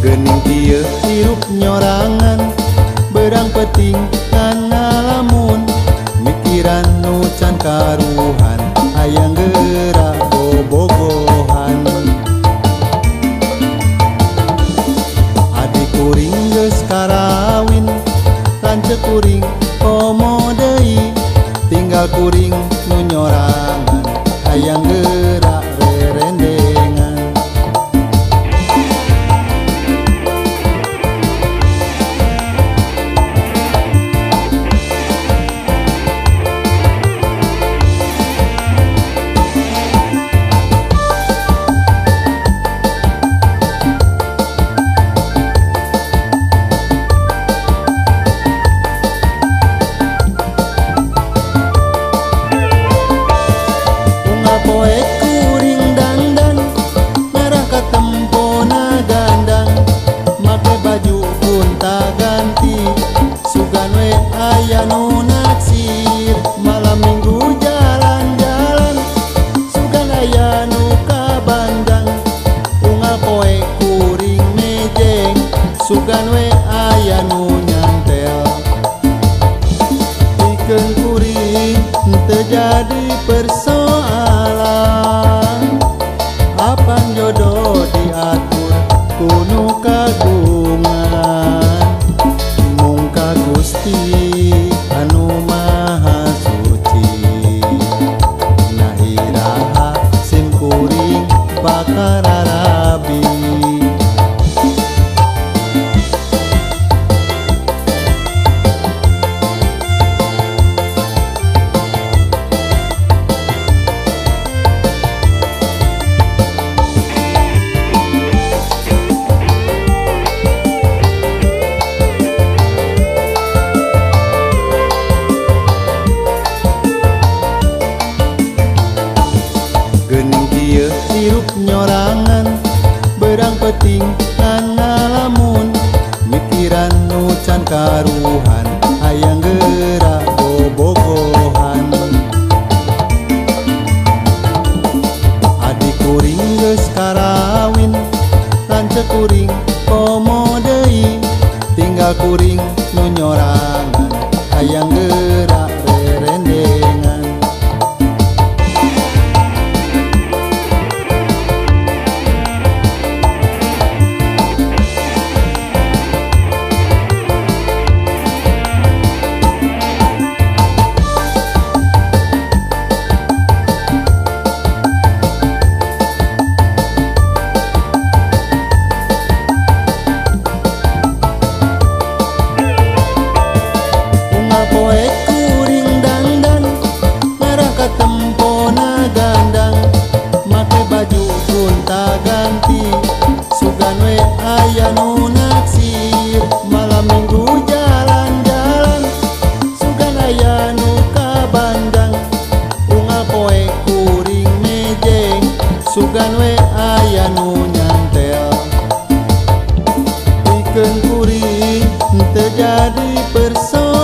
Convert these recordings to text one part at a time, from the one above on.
Geuning kieu hirup nyorangan berang peting ngan ngalamun mikiran nu can karuhan hayang geura bobogohan. Adik kuring geus karawin lanceuk kuring komo deui tinggal kuring nu nyorangan hayang geura rerendengan. Poe kuring dandan ngarah ka tempona gandang make baju gonta ganti sugan we aya nu naksir malam minggu jalan-jalan sugan aya nu ka Bandang. Unggal poe kuring mejeng sugan we aya nu nyantel pikeun kuring teu jadi persoalan apan jodoh diatur ku nu kagungan mung ka Gusti anu Maha Suci nah iraha sim kuring bakal rarabi. Geuning kieu hirup nyorangan berang peting ngan ngalamun mikiran nu can karuhan hayang geura bobogohan. Adik kuring geus karawin lanceuk kuring komo deui tinggal kuring nu nyorangan hayang geura rerendengan. Poe kuring dandan ngarah ka tempona gandang make baju gonta ganti sugan we aya nu naksir malam minggu jalan-jalan sugan aya nu ka Bandang. Unggal poe kuring mejeng sugan we aya nu nyantel pikeun kuring teu jadi persoalan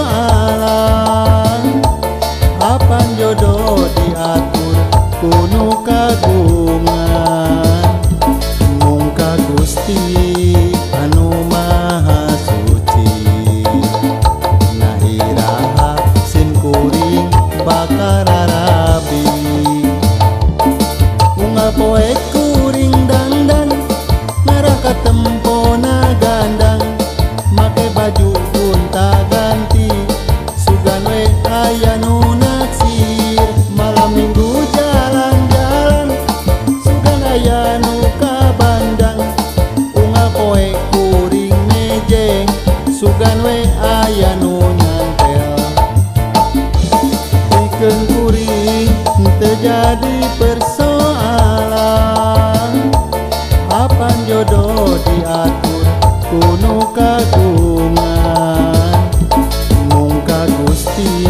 apan jodoh diatur ku nu kagungan mung ka Gusti anu Maha Suci nah iraha sim kuring bakal rarabi. Unggal poe kuring dandan ngarah ka tempona gandang make baju gonta ganti sugan we aya nu naksir malam minggu jalan-jalan sugan aya nu ka Bandang. Unggal poe kuring mejeng sugan we aya nu nyantel pikeun kuring teu jadi persoalan apan jodoh diatur ku nu kagungan mung ka Gusti.